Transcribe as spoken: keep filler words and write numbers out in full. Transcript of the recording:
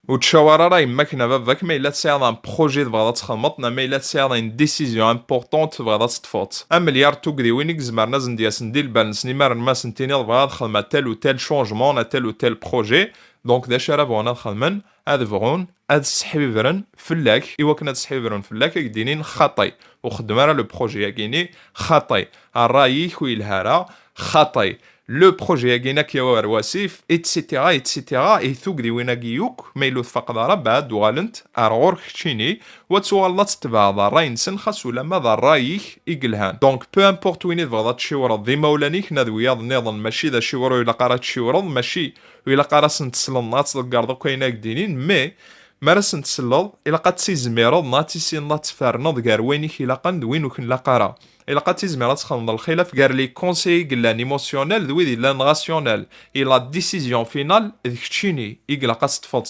Ur ttcawar ara yemma-k neɣ baba-k ma yella tesɛiḍ un projet tebɣiḍ ad txedmeḍ, neɣ ma yella tesɛiḍ une décision importante tebɣiḍ ad teṭṭfeḍ. Am lyaṛ n tugdiwin i izemren ad sen-d-yasen di lbal-nsen, imaren ma sen-tiniḍ bɣiɣ ad xedmeɣ tel ou tel changement, neɣ tel ou tel projet, donc d acu ara bɣun ad xedmen? Ad bɣun ad sseḥbibren fell-ak, i wakken ad sseḥbibren fell-ak, ad k-d-inin xaṭi, ur xeddem ara le projet-agi-ni, xaṭi, ṛṛay-ik ur yelha ara, xaṭi, le projet-agi-ni ad k-yawi ɣer wasif, et cetera, et cetera, i tugdiwin-agi yakk, ma yella ur tfaqeḍ ara, beɛd uɣalent ar ɣur-k keččini, u ad tuɣaleḍ ad tetbeɛeḍ ṛṛay-nsen, xas ulamma d ṛṛay-ik i yelhan. Donc, peu importe win i tebɣiḍ ad tciwreḍ, d imawlan-ik neɣ d wiyaḍ nniḍen, mačči d aciwer ur ilaq ara ad tciwreḍ, mačči ur ilaq ara ad sen-tesleḍ neɣ ad tḍeggreḍ akk ayen ad k-d-inin, mais mi ara sen-tselleḍ, ilaq ad tizmireḍ neɣ ad tissineḍ ad tferneḍ gar wayen i k-ilaqen d win ur k-nlaq ara. Ilaq ad tizmireḍ ad txedmeḍ lxilaf gar les conseillers i yellan émotionnels d wid yellan rationnels. Et la décision finale, d keččini i ilaq ad teṭṭfeḍ.